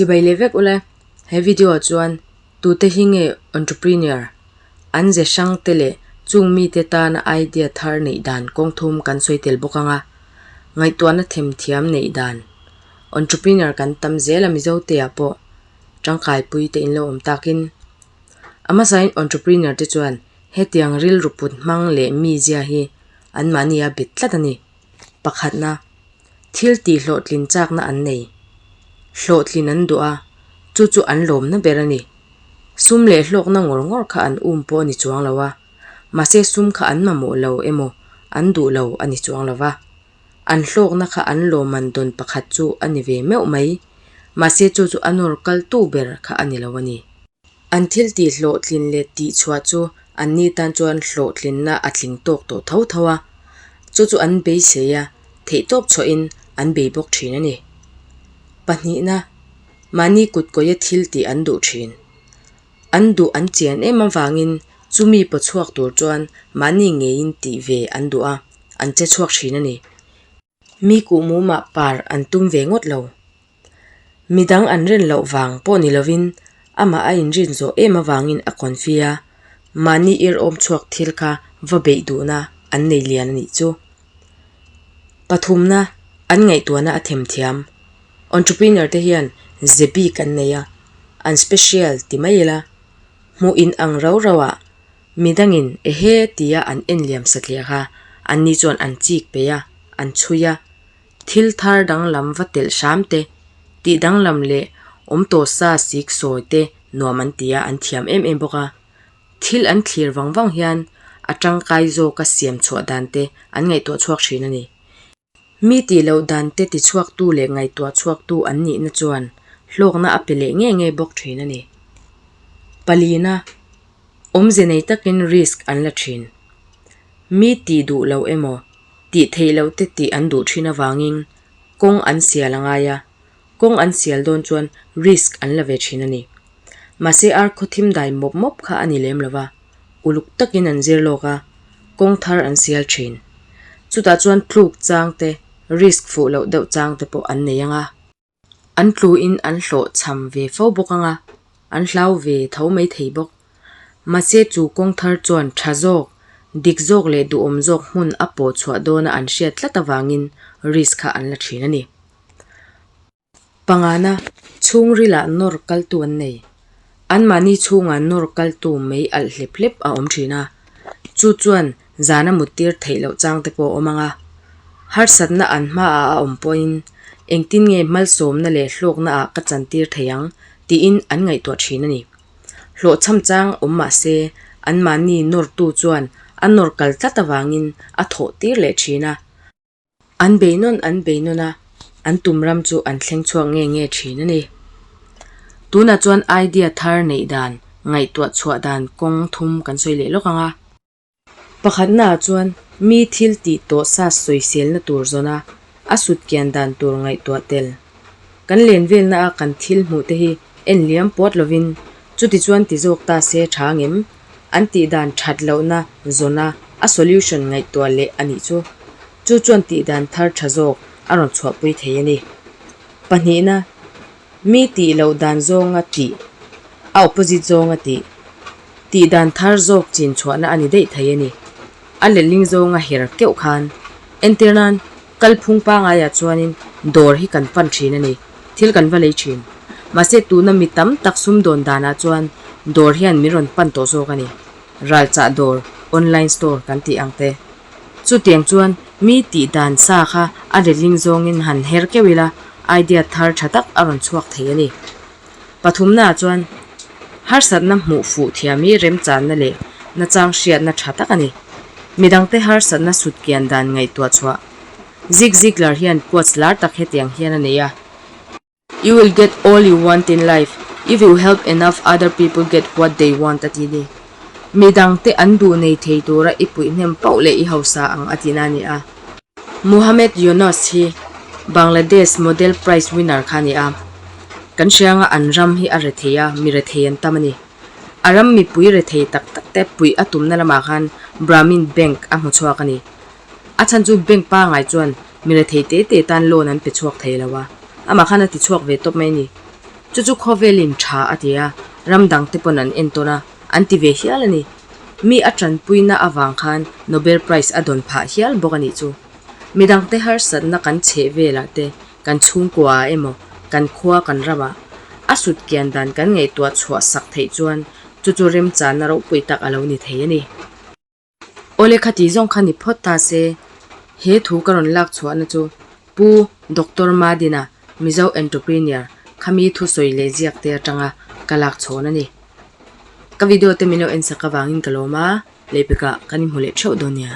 Chibai leh vek ula, he video ah chuan tute hi nge entrepreneur, an ze hrang te leh chung mite tana idea thar neih dan kawng thum kan sawi tel bawk ang a, ngaihtuahna themthiam neih dan entrepreneur kan tam zel a Mizo te ah pawh tangkaipui te in lo awm takin a hmasain entrepreneur te chuan hetiang rilru put hmang leh mizia hi anmahni a bet tlat a ni. Pakhatna, thil tih hlawhtlin chakna an nei. Hlawhtlin an duh a, chu chu an lawmna ber a ni. Sum leh hlawkna ngawr ngawr kha an um pawh a ni chuang lo a, mahse sum kha an mamawh lo emaw an duh lo a ni chuang lo va. An hlawkna kha an lawmman dawn pakhat chu a ni ve meuh mai, mahse chu chu a nawr kaltu ber kha a ni lo a ni. An thil tih hlawhtlin leh tih chhuah chu anni tan chuan hlawhtlinna a tling tawk tawh tho tho a, chu chu an beisei a, theihtawp chhuahin an bei bawk thin a ni. Pahnihna, mahni kutkawia thil tih an duh thin. An duh an chian em avangin chumi paw chhuak tur chuan mahni ngeiin tih ve an duh a, an che chhuak thin a ni. Mi kuhmumah par an tum ve ngawt lo. Midang an rin loh vang pawh ni lovin amah a inrin zawh em avangin a confi a, mahni irhawm chhuak thil kha va beih duhna an nei lian a nih chu. Pathumna, an ngaihtuahna a themthiam. Entrepreneur te hian ze bik an nei a, an special ti mai ila, hmuh in ang rau rau ah Midangin ehe tia an en liam satliah kha anni chuan an chik peih a, an chhui a. Thil thar danglam va telh hram te, tih danglam leh awm tawh sa sik sawi te nuam an ti a, an thiam em em bawk a. Thil an thlir vang vang hian a tangkai zawka siam chhuah dan te an ngaihtuah chhuak thin a ni. Mi tih loh dan te tichhuaktu leh ngaihtuah chhuaktu an nihna chuan hlawkna a pe leh ngei ngei bawk thin a ni. Palina, awmze nei takin risk an la thin. Mi tih duh loh emaw, tih theih loh te tih an duh thin avangin kawng an sial a ngai a, kawng an sial dawn chuan risk an la ve thin a ni. Mahse ar khawthim dai mawp mawp kha a ni lem lo va. Uluk takin an zir lawk a, kawng thar an sial thin. Chutah chuan tluk chang te, risk fuh loh deuh chang te pawh an nei ang a. An tluin an hlawh chham ve fo bawk ang a, an hlau ve tho mai thei bawk. Mahse chu kawng thar chuan tha zawk, dik zawk leh duhawm zawk hmun a pawh chhuah dawna an hriat tlat avangin risk kha an la thin a ni. Pangana, chhungrilah nawr kaltu an nei. Anmahni chhungah nawr kaltu mei alh hlep hlep a awm thin a, chu chuan zana muttir theih loh chang te pawh a awm ang a. Harsatna an hmaah a awm pawhin engtin nge malsawmna leh hlawkna ah ka chantir thei ang tiin an ngaihtuah thin a ni. Hlawhchham chang awm mah se anmahni nawrtu chuan a nawr kal tlat avangin a thawh tir leh thin a. An bei nawn an bei nawn a, an tum ram chu an thleng chhuak nge nge thin a ni. Tunah chuan idea thar neih dan, ngaihtuah chhuah dan kawng thum kan sawi leh lawk ang a. Pakhatnaah chuan mi thil tih tawh sa sawiselna tur zawn a, a sut kian dan tur ngaihtuah tel. Kan len velna a kan thil hmuh te hi en liam puat lovin chuti chuan ti zawk ta se tha ngem? An tih dan that lohna zawn a a solution ngaihtuah leh a nih chu. Chu chuan tih dan thar tha zawk a rawn chhuahpui thei a ni. Pahnihna, mi tih loh dan zawnga tih, a opposite zawnga tih, tih dan thar zawk chin chhuahna a ni daih thei a ni. A letling zawnga her keuh khan entir nan kalphung pangaiah chuanin dawr hi kan pan thin a ni, thil kan va lei thin. Mahse tuna mi tam tak sumdawn danah chuan dawr hian min rawn pan tawh zawk a ni. Ralchah dawr, online store kan tih ang te. Chutiang chuan mi tih dan sa kha a letling zawngin han her keuh ila idea thar tha tak a rawn chhuak thei a ni. Pathumnaah chuan harsatna hmuh fuh thiam hi remchanna leh nachang hriatna tha tak a ni. Midangte harsatna sutkian dan ngaihtuah chhuah Zig Ziglar hian quotes lar tak hetiang hian a nei a. You will get all you want in life if you help enough other people get what they want a ti ni. Midangte an duh nei thei tura i puih hnem pauh leh i hausa ang a tihna a ni a. Muhammad Yunus hi Bangladesh Model Prize winner kha a ni a. Kan hrianga an ram hi a rethei a, mi rethei an tam a ni. A ram mipui rethei tak tak te puih a tumna lamah khan Brahmin Bank a hmu chhuak a ni. A chhan chu bank pangai chuan mi rethei te te tan loan an pe chhuak thei lo a, amah khan a ti chhuak ve tawp mai a ni. Chu chu khawvelin tha a ti a, ram dangte pawn an entawn a, an ti ve hial a ni. Mi a tanpuina avang khan Nobel Prize a dawn phah hial bawk a nih chu. Midangte harsatna kan chheh velah te, kan chhungkua ah emaw, kan khua kan ramah a sut kian dan kan ngaihtuah chhuah sak theih chuan chu chu remchanna ropui tak a lo ni thei a ni. Awle khati zawng kha ni phawt ta se, he thu ka rawn lak chhuahna chu Pu Doctor Madina, Mizo Entrepreneur, khami thusawi leh ziak te atanga ka lak chhawn a ni. Ka video te min lo ensak avangin ka lawm a, lehpekah kan inhmu leh theuh dawn nia.